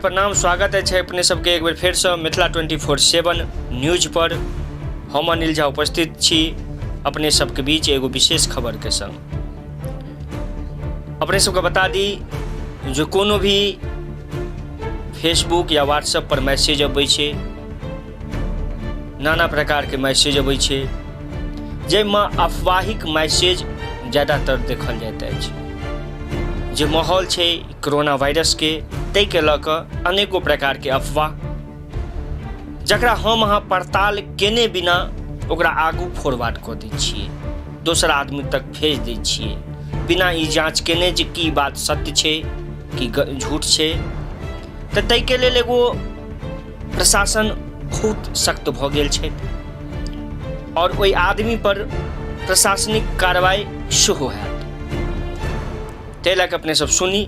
प्रणाम, स्वागत अछि अपने सबके एक बेर फेरसँ मिथिला 24/7 न्यूज पर। हम अनिल झा उपस्थित छी अपने सबके बीच एगो विशेष खबरके संग। अपने सबके बता दी जे कोनो भी फेसबुक या व्हाट्सएप पर मैसेज अबै छै, नाना प्रकारके मैसेज अबै छै, जाहिमे अफवाहिक मैसेज ज्यादातर देखल जाइत अछि। जे माहौल छै कोरोना वायरसके, ताहिके लऽ कऽ अनेको प्रकारके अफवाह, जकरा हम अहाँ पड़ताल केने बिना ओकरा आगू फॉरवर्ड कऽ दै छियै, दोसर आदमी तक भेज दै छियै बिना ई जाँच केने जे की बात सत्य छै कि झूठ छै। तऽ ताहिके लेल एगो प्रशासन बहुत सख्त भऽ गेल छथि आओर ओहि आदमी पर प्रशासनिक कार्रवाई सेहो हैत। ताहि लए कऽ अपने सब सुनी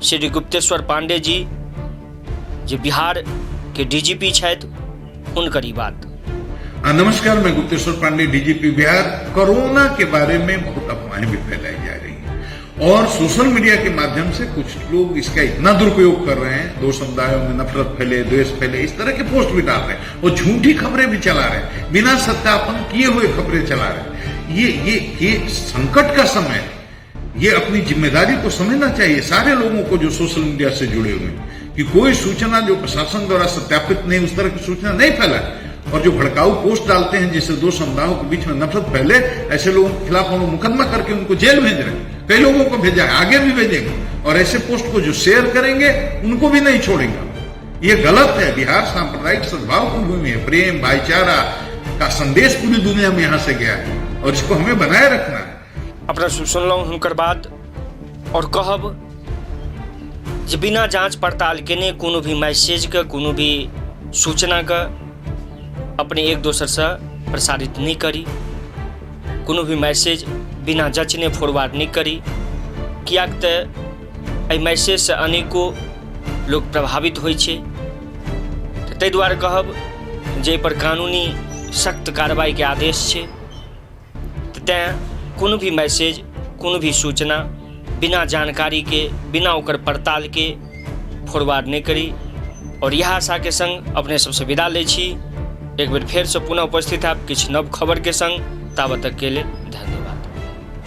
श्री गुप्तेश्वर पांडे जी जे बिहार के डीजीपी छथि हुनकर ई बात। नमस्कार, मैं गुप्तेश्वर पांडे, डीजीपी बिहार। कोरोना के बारे में बहुत अफवाहें भी फैलाई जा रही हैं और सोशल मीडिया के माध्यम से कुछ लोग इसका इतना दुरुपयोग कर रहे हैं, दो समुदायों में नफरत फैले, द्वेष फैले, इस तरह के पोस्ट भी डाल रहे हैं और झूठी खबरें भी चला रहे हैं, बिना सत्यापन किए हुए खबरें चला रहे हैं। ये संकट का समय है। ये अपनी जिम्मेदारी को समझना चाहिए सारे लोगों को जो सोशल मीडिया से जुड़े हुए हैं कि कोई सूचना जो प्रशासन द्वारा सत्यापित नहीं, उस तरह की सूचना नहीं फैलाए और जो भड़काऊ पोस्ट डालते हैं जिससे दो समुदायों के बीच में नफरत फैले, ऐसे लोगों के खिलाफ हम मुकदमा करके उनको जेल भेज रहे हैं। कई लोगों को भेजा है, आगे भी भेजेंगे और ऐसे पोस्ट को जो शेयर करेंगे उनको भी नहीं छोड़ेंगे। ये गलत है। बिहार सांप्रदायिक सद्भाव की भूमि है। प्रेम, भाईचारा का संदेश पूरी दुनिया में यहाँ से गया है और इसको हमें बनाए रखना है। अपना सुनलहुँ हुनकर बात और कहब जे बिना जांच पड़ताल केने कोनो भी मैसेजके, कोनो भी सूचनाके अपने एक दोसरसँ प्रसारित नहि करी, कोनो भी मैसेज बिना जँचने फॉरवर्ड नहि करी, किएक तऽ एहि मैसेजसँ अनेको लोक प्रभावित होइ छै। तऽ ताहि दुआरे कहब जे एहिपर कानूनी सख्त कार्रवाइके आदेश छै, तऽ तेँ कोनो भी मैसेज, कोनो भी सूचना बिना जानकारीके, बिना ओकर पड़तालके फॉरवर्ड नहि करी। आओर इएह आशाके सङ्ग अपने सबसँ विदा लै छी। एक बेर फेरसँ पुनः उपस्थित हैब किछु नव खबरके सङ्ग। ताबत तकके लेल धन्यवाद।